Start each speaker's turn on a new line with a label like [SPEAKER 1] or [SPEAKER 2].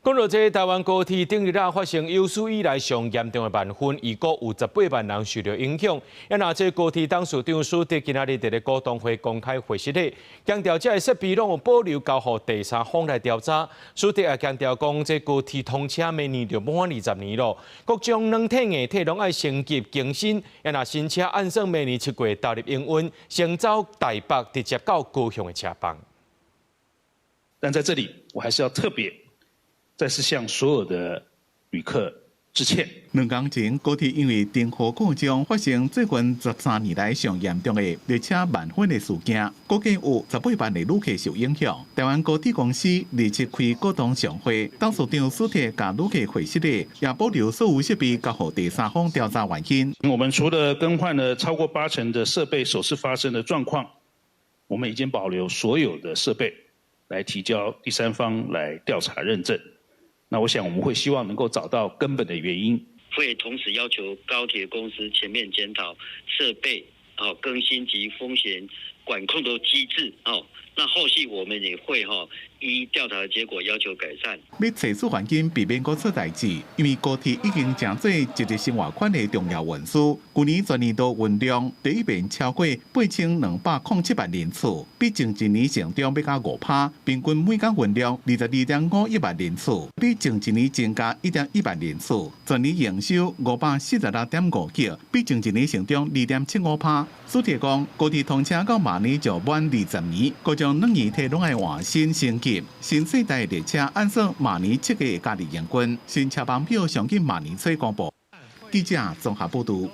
[SPEAKER 1] 講到這台灣高鐵頂日啊發生有史以來上嚴重的慢分，預估有18萬人受著影響。啊，若這高鐵董事長史德今仔日佇咧股東會公開會釋咧，強調這个設備攏有保留交予第三方來調查。史德也強調講，這高鐵通車明年就滿20年咯，各種軟體硬體攏愛升級更新。啊，若新車按算明年7月投入營運，先走台北直接到高雄的車班。
[SPEAKER 2] 但在這裡，我還是要特別再次向所有的旅客致歉。
[SPEAKER 3] 2天前，高鐵因為燈號故障發生最近13年來上嚴重的列車慢分的事件，估計有18萬的旅客受影響。台灣高鐵公司27開股東常會，董事長史德共旅客回釋的，也保留所有設備交予第三方調查原因。
[SPEAKER 2] 我們除了更換了超過八成的設備，首次發生的狀況，我們已經保留所有的設備來提交第三方來調查認證。那我想我們會希望能夠找到根本的原因，
[SPEAKER 4] 會同時要求高鐵公司全面檢討設備哦更新及風險管控的機制哦。那後續我們也會哈依調查的結果要求改善。
[SPEAKER 3] 欲揣出原因，避免閣出代誌，因為高鐵已經成做一日生活圈的重要運輸。舊年全年度運量第一遍超過8207萬人次，比前一年成長欲加5趴，平均每工運量22.51萬人次，比前一年增加1.1萬人次。全年營收546.5億，比前一年成長2.75趴。史德講，高鐵通車到明年就滿20年，各種軟硬體攏愛換新升級，新世代列車按算明年7月加入營運，新車班表上緊明年初公布。記者綜合報導。